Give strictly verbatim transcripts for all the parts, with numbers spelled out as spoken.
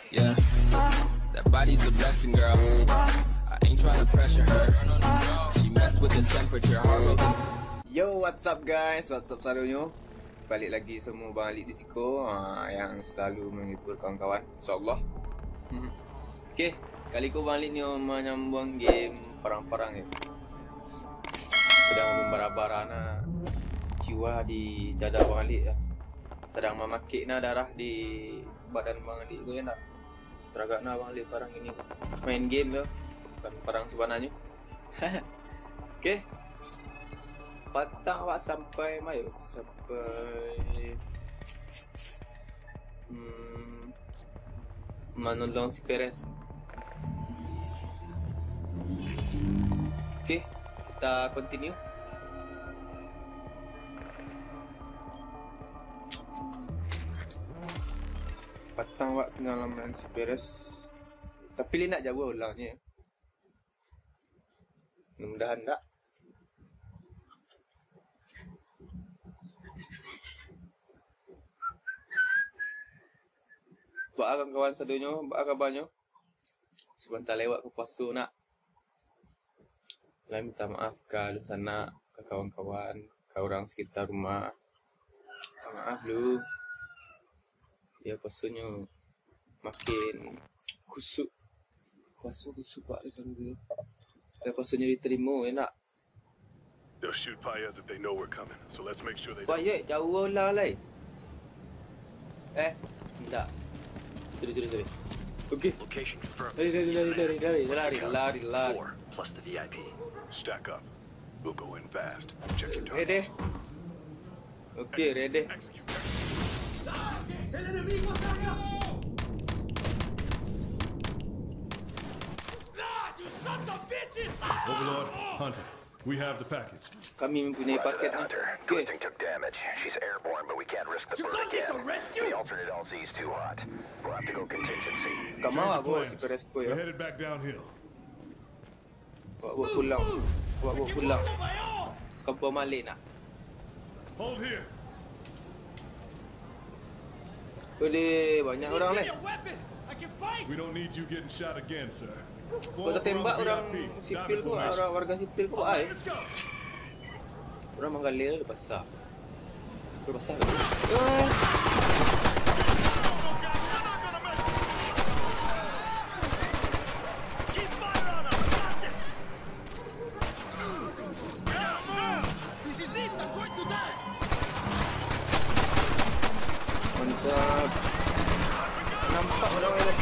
Yeah, that body's a blessing, girl. I ain't tryna pressure her. She messed with the temperature, heart rate is Yo, what's up guys? What's up sadonyo? Balik lagi samo Bang Alik di siko, ah, yang selalu menghibur kawan-kawan, insyaallah. Oke, kali ko Bang Alik nyo manyambuang game parang-parang yo. Sadang mambara-bara na jiwa di dada Bang Alik yo. Sadang mamakek na darah di badan Bang Alik tu, yo ndak? Taragak na Bang Alik parang ini. Main game tu, bukan parang sabananyo. Oke. Patang awak sampai mayo, sampai, hmm, manolong si Perez. Oke, kita continue. Patang awak nyalaman si Perez. Tapi, lai nak jauah ulangnyo. Mudah-mudahan ndak. Baa kawan-kawan sadonyo, baa kabanyo? Sabanta lewat ka puaso nak. Lai minta maaf ka alun sanak, ka kawan-kawan, ka urang sakitar rumah. Minta maaf lu. Yo, puasonyo makin kusuk. Puaso kusuk, Pak, di sana tu. Yo, puasonyo ditarimo, enak. They'll shoot Paez if they know we're coming, so let's make sure they don't. Wah, ye, jauah lah, lai. Eh, ndak. Sorry, sorry, sorry. Oke. Location confirmed. Lari, lari, lari, lari, lari, lari, lari, lari. Four plus the V I P. Stack up. We'll go in fast. Check the target. Ready? Oke, ready. Execute. Overlord, Hunter, we have the package. Kami mempunyai paket ni. Hunter. Oke. Twisting took damage. She's airborne, but we can't risk the bird again. The alternate L Z is too hot. We'll have to go contingency. Ka ma, Change of bos, plans. Ka rescue, yo. We're headed back downhill. Awak bawa pulang. Awak bawa pulang. Ka bom baliak nak. Hold here. Wede, banyak urang lai. We don't need you getting shot again, sir. Kok tatembak urang sipil ko, urang warga sipil ko, ai. Urang manggaleh di pasar. Udah basah. Eh. Mantap. Nampak urang ni.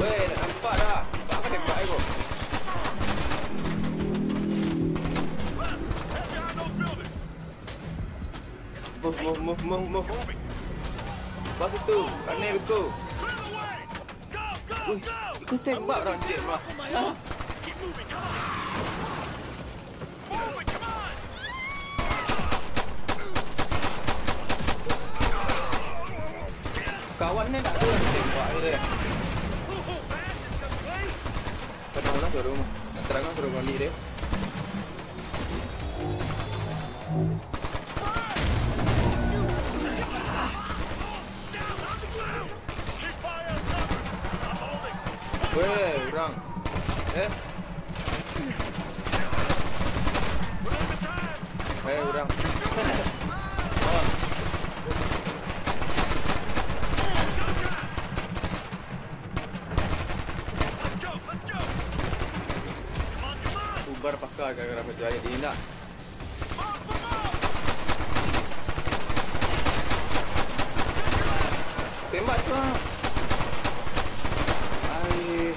Weh, nak nampak dah. Nampak apa tembak aku? Move, move, move, move, move. Pas itu, aneh betul. Wih, ikut tembak rancak mah. Hah? Kawan ni tak ada yang tembak ni deh. Tenang lah, suruh. Terang lah, suruh balik deh. Weh, urang. Eh? Eh, urang. Oh. Bubar pasar gara-gara baju air dingin dah. Tembak tu ah. Ai.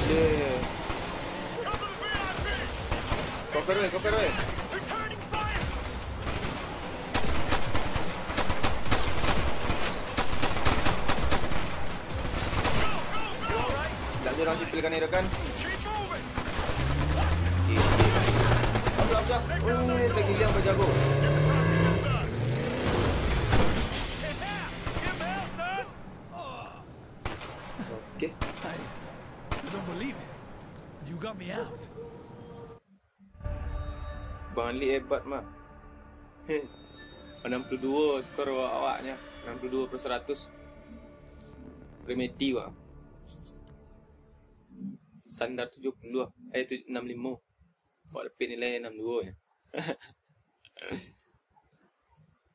Yeah. Cover weh, cover weh. Dak ada urang sipil kan, Irakan? Awas, awas, awas. Weh, tagiliang bajago. Oke. Don't believe it. You got me out. Bang Lik hebat mah. Heh. Anam puluah duo skor awak-awaknyo. Anam puluah duo per saratus. Remedi, wak. Standar tujuah puluah. Eh, tu, anam limo. Awak dapek nilai anam duo nyo.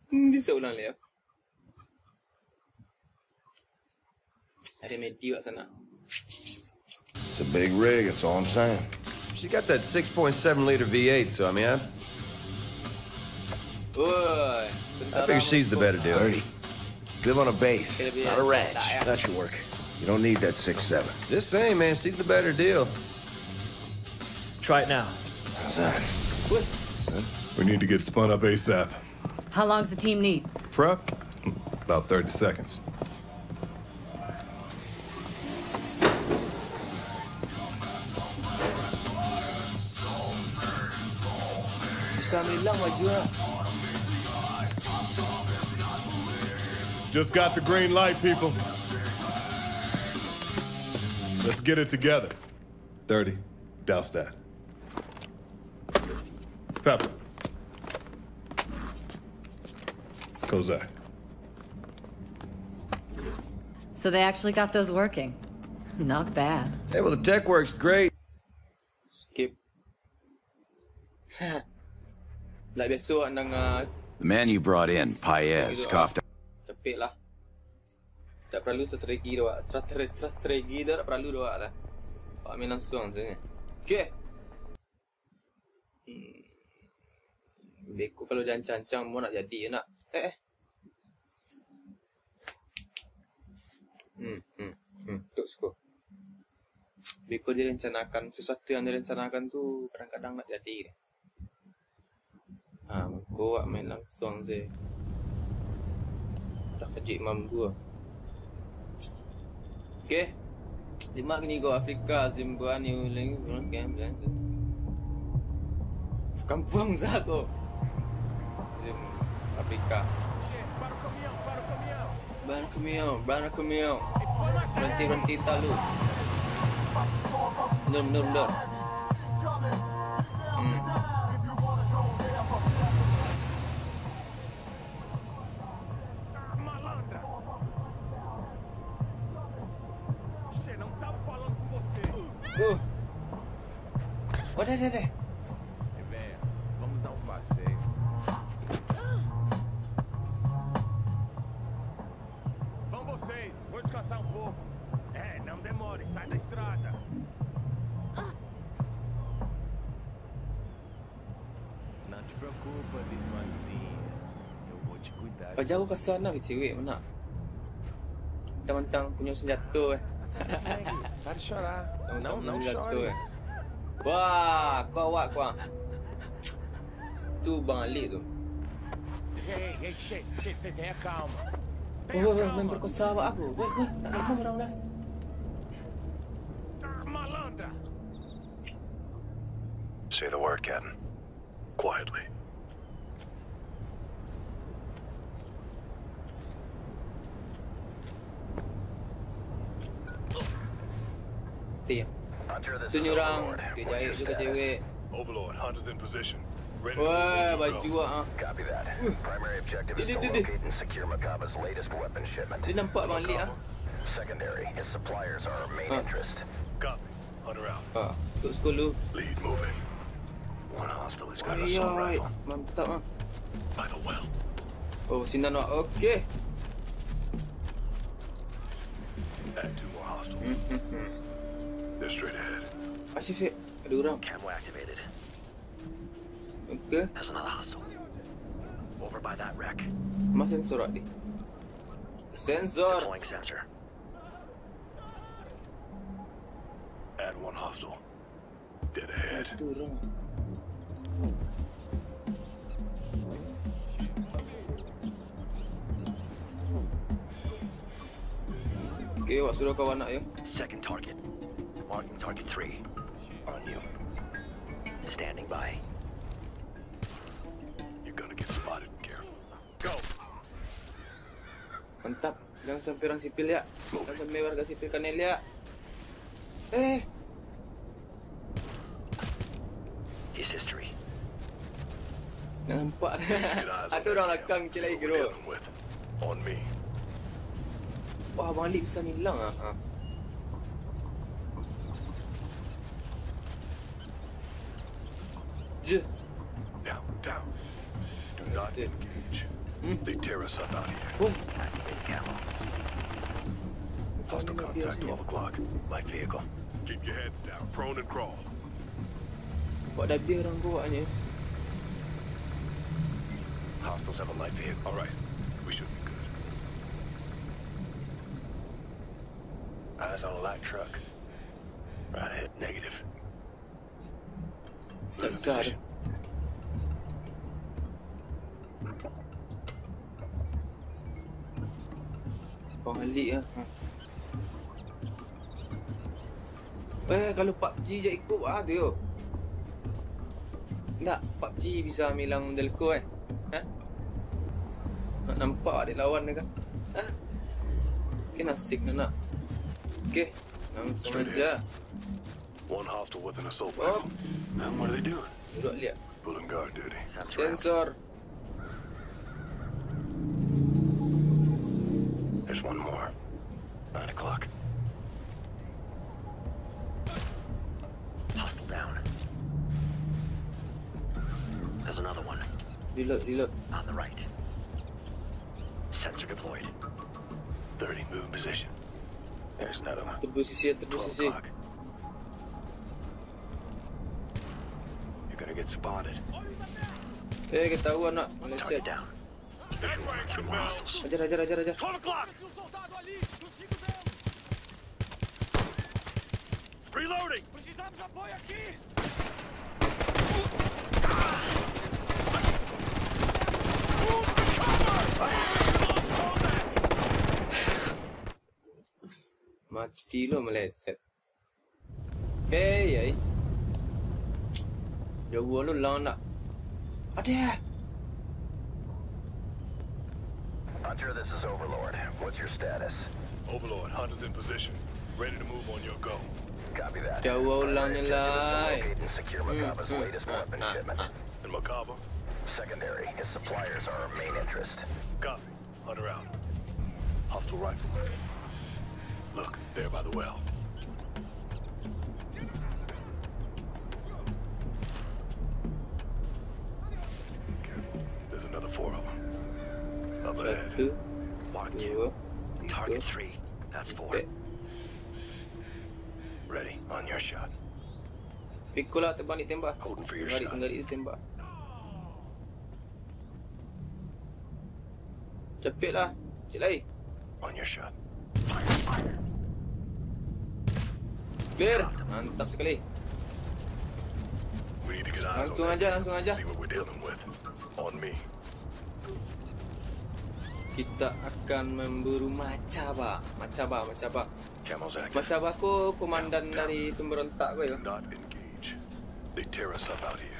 Hmm, bisa ulang liak. Remedi wak sanak. It's a big rig, that's all I'm saying. She got that six point seven liter V eight, so I mean, I, Woi, I figure she's the better deal. Thirty. Live on a base, not a ranch. That should work. You don't need that six seven. Just saying, man, she's the better deal. Try it now. How's that? Woi. We need to get spun up ASAP. How long's the team need? Prep? About thirty seconds. Susah mailang baju ah. Just got the green light, people. Let's get it together. Thirty. Douse that. Pepper. Kozak. So they actually got those working. Not bad. Hey, well, the tech works great. Skip. Ndak biaso nak danga. The man you brought in, Paez, coughed up. Capek lah. Ndak paralu strategi doh, wak. Strategi, strategi tu ndak paralu doh, wak, lah. Awak main langsuang sajo. Oke. Hmm. Beko kalau diancang-ancang, mau nak jadi, nak. Eh, eh. Hmm, hmm, hmm. Tok siko. Beko direncanakan, sesuatu yang direncanakan tu kadang-kadang ndak jadi. Ha, mangko awak main langsuang se. Takajuik mambu. Oke. Lima kini go Afrika, Zimbabwe, New Zealand, Kampuang Zago. Zim Afrika. Ban Kemio, Ban Kemio. Berhenti, berhenti, talu. Mundur, mundur, mundur. Hmm. Uh. Oh, deh, deh, deh. Vamos vocês, vou descansar um pouco. É, não demore, sai da estrada. Não te preocupa, irmãzinha. Eu vou te cuidar. Paja awak kasa nak cewek, mana? Mentang-mentang punyo senjato, eh. Para de chorar. Mentang-mentang punyo senjato, eh. Wah, kau awak, kau. Tu Bang Alik tu. Hey, hey, shit, shit, tenha calma. Oh, main perkosa awak aku. Weh, weh, nak lemah orang dah. Malandra. Say the word, Captain. Quietly. Mati. Tunjuk orang, kejahit juga cewek. Overlord, hunters in position. Wah, baju ah. Copy that. Primary objective is to locate and secure Makaba's latest weapon shipment. Dia nampak Bang Lik ah. Secondary, his suppliers are our main interest. Copy. Hunter out. Ah, untuk sekolah. Lead moving. One hostile has got a assault rifle. Mantap ah. By the well. Oh, sinan wak. Oke. Add two more hostiles. They're straight ahead. Asyik, asyik. Ada orang. Camo activated. Oke. There's another hostile. Over by that wreck. Mas sensor tadi. Sensor. Deploying sensor. Add one hostile. Dead ahead. Turun. Oke, wak suruh kawan nak yo. Second target. Marking target three. On you. Standing by. You're gonna get spotted. Careful. Go. Mantap. Jangan sampai orang sipil, ya. Jangan sampai warga sipil kanai, ya. Eh, His history. Nampak. Ada orang lakang, cik, lagi gerok. On me. Wah, balik bisa hilang ah. Ah. Je. Down, down. Do not engage. Hmm. They tear us up out here. Woi. Hostile contact, twelve o'clock. Light vehicle. Keep your heads down. Prone and crawl. Kok dah habis orang gua ni? Hostiles have a light vehicle. Alright. We should be good. Eyes on a light truck. Right ahead. Negative. Tak bisa tu. Kau alik lah. Ha. Eh, kalau PUBG je ikut ah tu yo. Ndak, PUBG bisa milang dalko eh. Ha? Nak nampak dek lawan dia kan? Ha? Mungkin asik nak. Okey, langsung aja. One hostile with an assault rifle. And what are they doing? Duduk lihat. Pulling guard duty. Sensor. There's one more. Nine o'clock. Hostile down. There's another one. Reload, reload. On the right. Sensor deployed. Thirty, move position. There's another one. Atur posisi, atur posisi. Twelve o'clock. You're gonna get spotted. Eh, ketahuan nak meleset. Target down. Visual on two hostiles. Ajar, ajar, ajar, ajar. Twelve o'clock. Reloading. Mati lo meleset. Hei, hei. Jauah lo lang nak. Ada. Hunter, this is Overlord. What's your status? Overlord, Hunter's in position. Ready to move on your go. Copy that. Jauah ulang ni, lai. Locate and secure Makaba's latest weapon shipment. And Makaba? Secondary. His suppliers are our main interest. Copy. Hunt around. Hostile rifle. Look, there by the well. There's another four of them. Up ahead. Satu, dua, tiga. Target three. That's four. Ready. On your shot. Pikul lah, tembak ni, tembak. Holding for your shot. Tembak ni, tembak. Capek lah. Cik lai. On your shot. Fire, fire. Clear. Mantap sekali. We need to get eyes on that. Langsung aja, langsung aja. See what we're dealing with. On me. Kita akan memburu Macaba. Macaba, Macaba. Camo's active. Macaba ko komandan dari pemberontak ko yo. Not engage. They tear us up out here.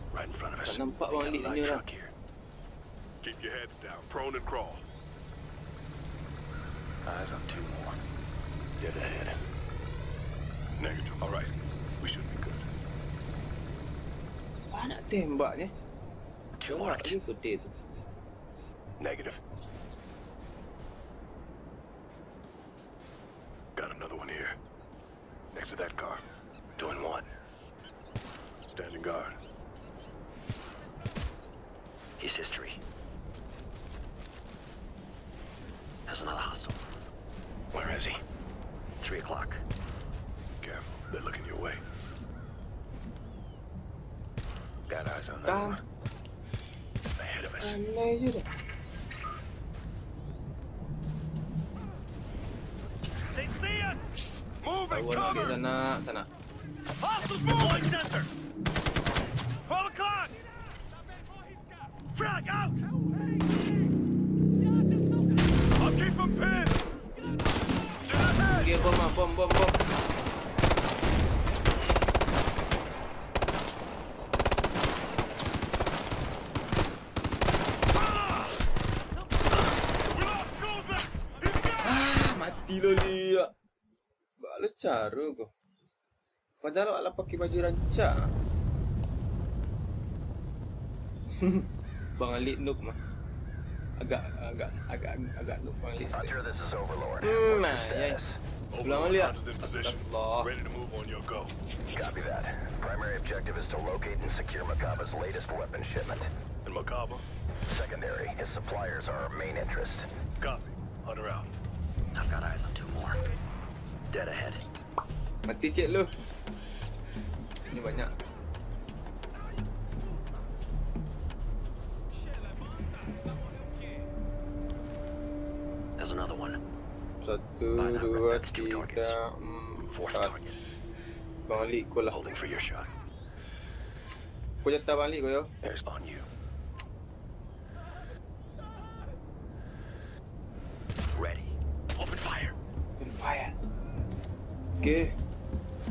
Right in front of us. Tak nampak bang lik ni orang. Keep your heads down. Prone and crawl. Eyes on two more. Dead ahead. Negative. All right. We should be good. Banyak tembaknya. Two more. Tembak lagi gede tu. Negative. Got another one here. Next to that car. Doing one. Standing guard. His history. There's another hostile. Where is he? Three o'clock. Careful, they're looking your way. Got eyes on that one. Ahead of us. Aneh je dah. They see us! Move and cover! Tahu anak dia sana, sana. Hostiles move! Deploying sensor! Twelve o'clock! Frag out! I'll keep 'em pinned! Get ahead! Okay, bom ah, bom, bom, bom. Ah, mati lo dia. Bak lo caro ko. Padahal awak lah pakai baju rancak. Bang Alik noob mah. Agak, agak, agak, agak noob Bang Alik sikit. Hunter, this is Overlord. Hmm, nah, ya. Pulang balik. Astagfirullah. Ready to move on your go. Copy that. Primary objective is to locate and secure Makaba's latest weapon shipment. And Makaba? Secondary, his suppliers are our main interest. Copy. Hunter out. I've got eyes on two more. Dead ahead. Mati cek lu. Ini banyak. There's another one. Satu, dua, tiga, empat. Bang Alik ko lah. Holding for your shot. Ko jatah Bang Alik ko yo. There's on you. Ready. Open fire. Open fire. Oke.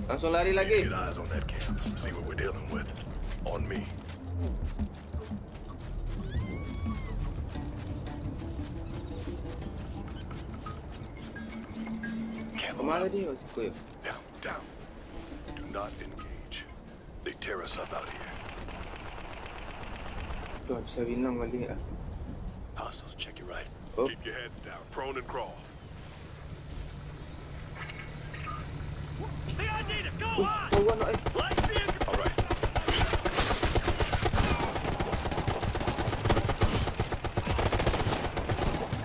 Langsung lari lagi. Get eyes on that camp. See what we're dealing with. On me. Kemana dia? Oh, situ ya. Down, down. Do not engage. They tear us up out here. Tuh, bisa bilang balik ah. Hostiles, check your right. Oh. Keep your heads down. Prone and crawl. They are needed. Go on. Kawan, eh. Light vehicle. All right.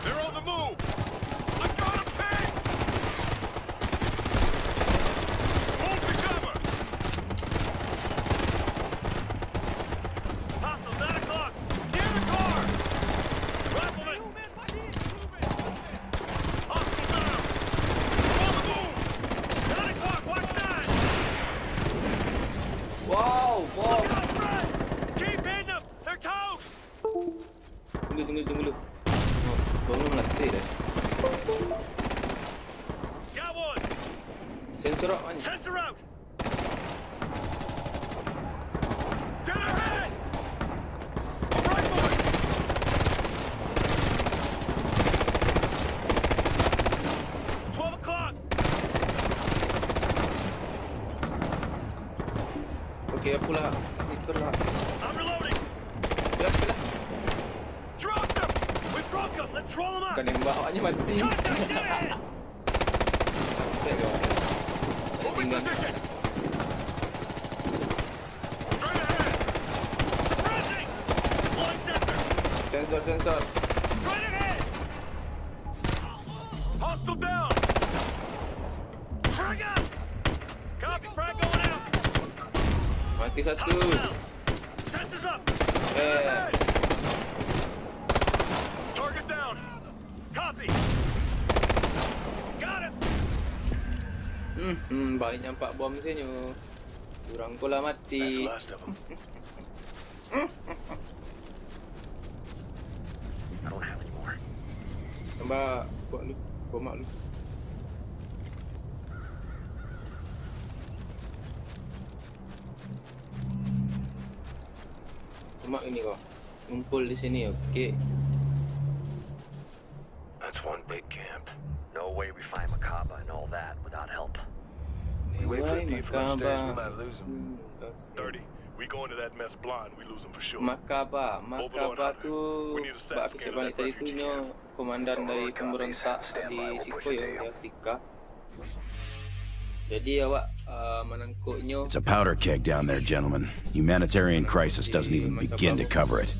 They're on the move. I got a ping. Move to cover. Hostiles, nine o'clock. Near the car. Rifleman. Hostile down. On the move. Nine o'clock, watch nine. Wow, wow. Look out front. Keep hitting them. They're toast. Tunggu, tunggu, tunggu dulu. Oh, belum lah, mati dah. Got one. Sensor out, man. Sensor out. Get ahead. Right, boy. Twelve o'clock. Oke, aku lah. Sniper lah. I'm reloading. Yalah, yalah. Drop them. We broke them. Let's roll them up. Bukan nembak, awaknya mati. Shotgun, get ahead. Mati kau. Moving position. Straight ahead. Suppressing. Blowing sensor. Sensor, sensor. Straight ahead. Hostile down. Frag out. Copy, frag going out. Mati satu. Hostile down. Sensors up. Eh. Target down. Copy. Got it. Hmm, hmm, balik nyampak bom sini. Urang ko lah mati. That's the last of 'em. I don't have any more. Tambah buat lu, komak lu. Komak ini kau. Ngumpul di sini, oke. That's one big camp. No way we find Makaba and all that without help. We wait for the defense station, we might lose 'em. Hmm, thirty. We go into that mess blind, we lose 'em for sure. Makaba, Makaba tu, bak kecek balik tadi tu, nyo komandan dari pemberontak di siko yo, di Afrika. Jadi awak, uh, manangkoknyo. It's a powder keg down there, gentlemen. Humanitarian crisis doesn't even begin to cover it.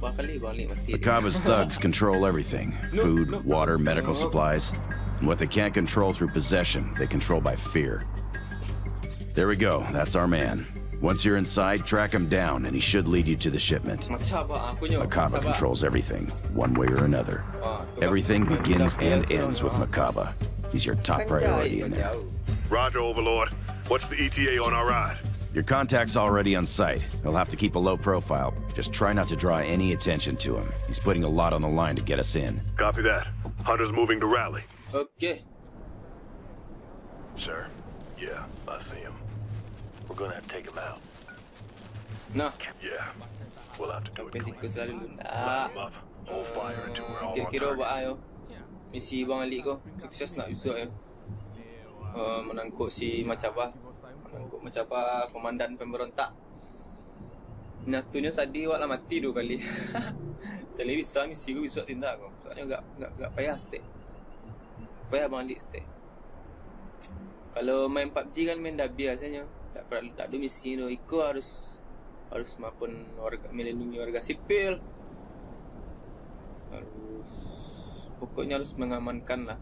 Makaba's thugs control everything: food, water, medical supplies. And what they can't control through possession, they control by fear. There we go. That's our man. Once you're inside, track him down, and he should lead you to the shipment. Makaba controls everything, one way or another. Everything begins and ends with Makaba. He's your top priority in there. Roger, Overlord. What's the E T A on our ride? Your contact's already on site. He'll have to keep a low profile. Just try not to draw any attention to him. He's putting a lot on the line to get us in. Copy that. Hunter's moving to Raleigh. Oke. Sir? Yeah, I see him. We're gonna have to take him out. Nah. Yeah. We'll have to do it clean. Line him up. Hold fire until we're all on target. Kiro-kiro baa yo. Misi Bang Alik ko sukses nak bisuak yo. Eh, manangkok si Makaba. Macam apa komandan pemberontak. Nyatunyo sadih, awak lah mati duo kali. Jadi bisa misi ko bisuak tindak ko. Soalnyo agak, agak, agak payah stek. Payah Bang Lik stek. Kalau main pabji kan main dabiah sajo. Tak perlu, tak ado misi tu. Iko harus, harus maafkan warga, melindungi warga sipil. Harus, pokoknyo harus mengamankan lah.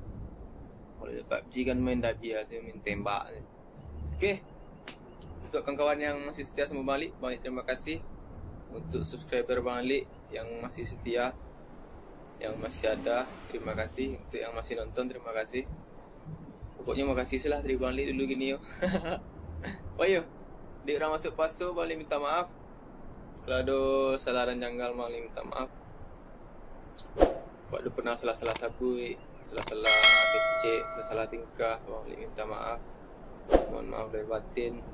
Kalau pabji kan main dabiah sajo, main tembak sajo. Oke. Untuk kawan-kawan yang masih setia sama Bang Lik, Bang Lik terima kasih. Untuk subscriber Bang Lik yang masih setia, yang masih ada, terima kasih. Untuk yang masih nonton, terima kasih. Pokoknyo makasih lah dari Bang Lik dulu gini yo. Oh iyo, di urang masuk paso, Bang Lik minta maaf. Kalau ado salah dan janggal, Bang Lik minta maaf. Awak tu pernah salah-salah sabuik, salah-salah kecek, salah-salah tingkah, Bang Lik minta maaf. Mohon maaf lahir batin.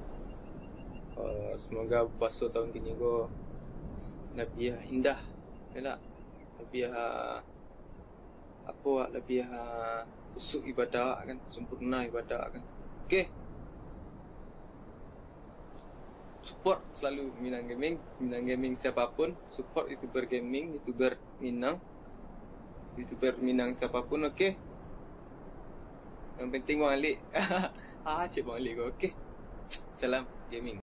Eh, semoga puaso tahun kini ko labiah indah, yo ndak? Labiah, apo, labiah khusyuk ibadah kan, sempurna ibadah kan. Oke. Support selalu Minang Gaming, Minang Gaming siapapun, support YouTuber gaming, YouTuber Minang, YouTuber Minang siapapun, oke. Yang penting Bang Alik. Ah, cek Bang Alik ko, oke. Salam gaming.